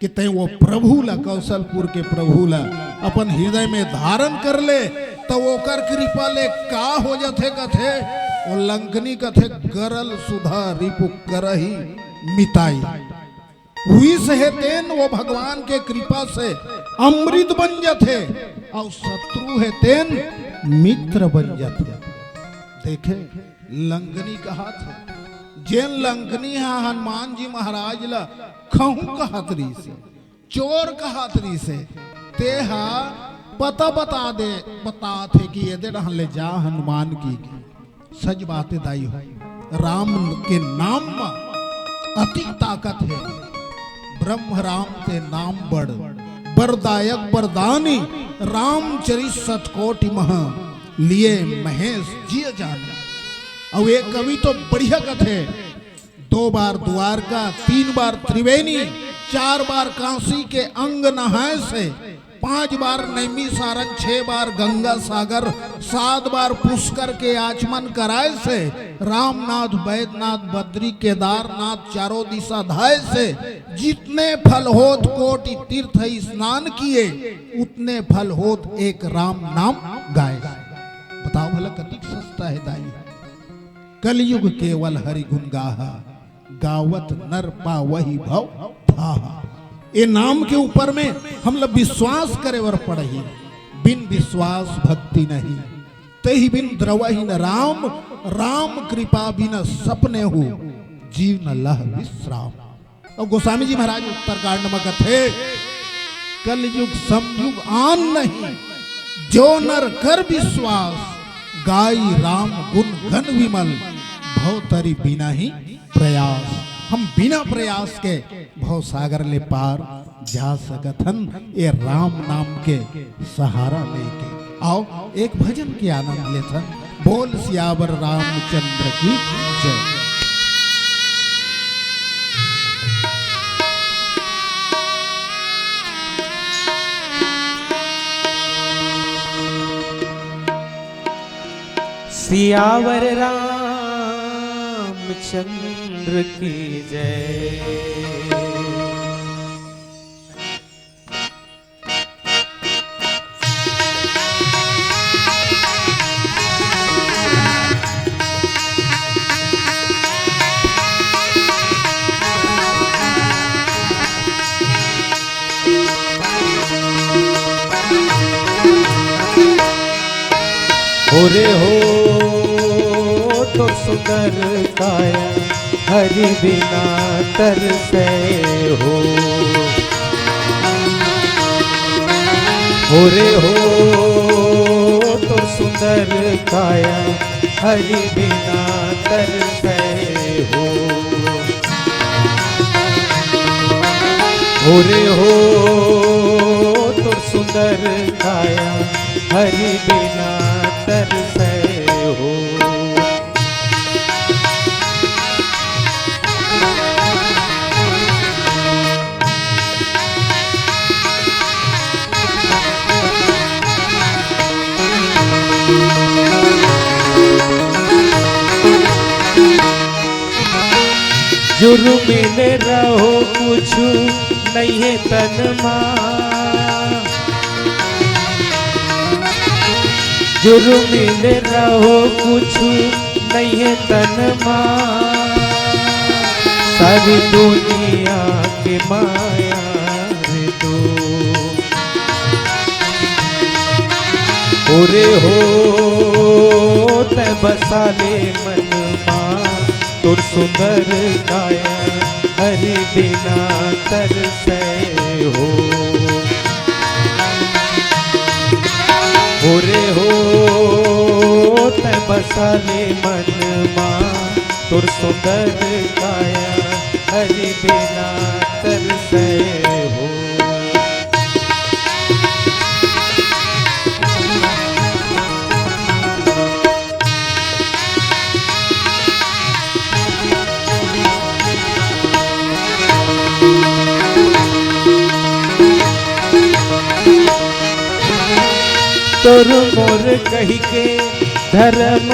कि तैं वो प्रभु ला, कौशलपुर के प्रभु ला अपन हृदय में धारण कर ले, त ओकर कृपा ले का हो जाथे कथे, वो लंकनी कथे, "गरल सुधा रिपु करही मिताई।" विष हे तेन वो भगवान के कृपा से अमृत बन जाथे, अउ शत्रु हे तेन मित्र बन जाथे। देखे, लंकनी कहत हे, जेन लंकनी ह हनुमान जी महाराज ल खहूं कहत रहिस हे, चोर कहत रहिस हे, तेहा पता बता दे, बतात हे कि एदे डहन ले जा हनुमान कहिके। सच बात हे दाई हो, राम के नाम म अति ताकत हे। ब्रह्म राम ते नाम बड़, बरदायक बरदानी, रामचरित शतकोटि मह, लिए महेश जिय जानी। अउ एक कवि तो बढ़िया कथे, "दो बार द्वारका, तीन बार त्रिवेणी, चार बार काशी के अंग नहाए से, पांच बार नैमिषारण्य, छह बार गंगा सागर, सात बार पुष्कर के आचमन कराए से, रामनाथ, बैद्यनाथ, बद्री, केदारनाथ, चारों दिशा धाए से, जितने फल होत कोटि तीर्थ स्नान किए, उतने फल होत एक राम नाम गाए।" बताओ भला कतिक सस्ता हे दाई। "कलयुग केवल हरि गुण गाहा, गावत नर पावही भव थाहा।" ए नाम के ऊपर में हमला विश्वास करे बर पड़ही। "बिन विश्वास भक्ति नहीं, तेहि बिन द्रवहि न राम, राम कृपा बिन सपने हो, जीव न लह विश्राम।" अउ गोस्वामी जी महाराज उत्तरकांड म कथे, "कलयुग समयुग आन नहीं, जो नर कर विश्वास, गाई राम गुण घन विमल, भव तरी बिना ही प्रयास।" हम बिना प्रयास के भव सागर ले पार जा सकत हन, ये राम नाम के सहारा लेके। आओ, एक भजन के आनंद लेथन। बोल सियावर रामचंद्र की जय। सियावर रामचंद्र की जय। ओरे हो तोर सुंदर काया, हरि बिना तरसै हो। ओरे हो तोर सुंदर काया, हरि बिना तरसै हो। ओरे हो तोर सुंदर काया, हरि बिना तरसै हो। जुर्मिन रहो कुछु नइ हे तन मा, जुर्मिन रहो कुछु नइ हे तन मा, सारी दुनिया के माया रे तू। ओरे हो तैं बसा ले मन मा, तोर सुंदर काया, हरि बिना तरसै हो। ओरे हो तैं बसा ले मन मा, तोर सुंदर काया, हरि बिना तरसै हो। तोर मोर कहि के धरम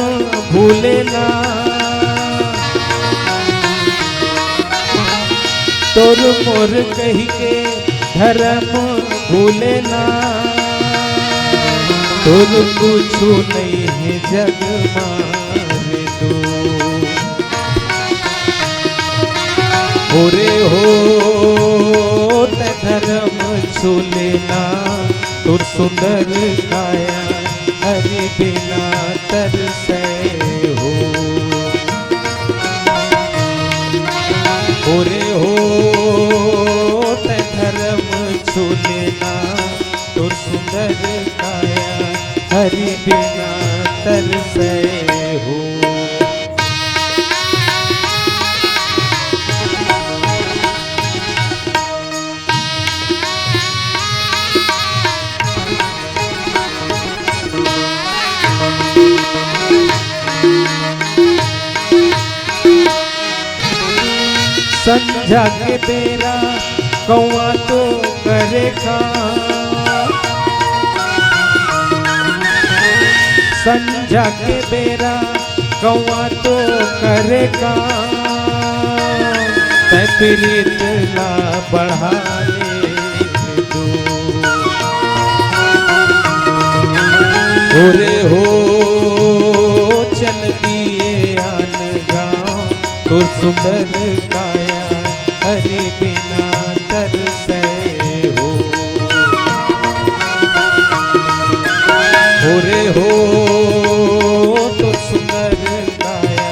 भूले ना, तोर मोर कहि के धरम भूले ना, तोर कुछु नइ हे जग मा रे तू। ओरे हो तैं धरम छू ले ना, तोर सुंदर काया, हरि बिना तरसै हो। ओरे हो तैं धरम छू ले ना, तोर सुंदर काया, हरि बिना तरसै हो। संझा के बेरा कौआ तो करे का, संझा के बेरा कौआ तो करे का, तैं प्रीत ला बढ़ा ले तू। ओरे हो चल दिए आन गाँव, तोर सुंदर काया, हरि बिना तरसै हो। ओरे हो तोर सुंदर काया,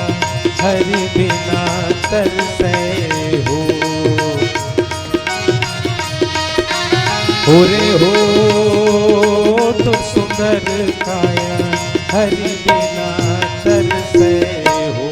हरि बिना तरसै हो। ओरे हो तोर सुंदर काया, हरि बिना तरसै हो।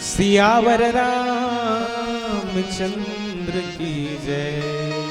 सियावर रामचंद्र की जय।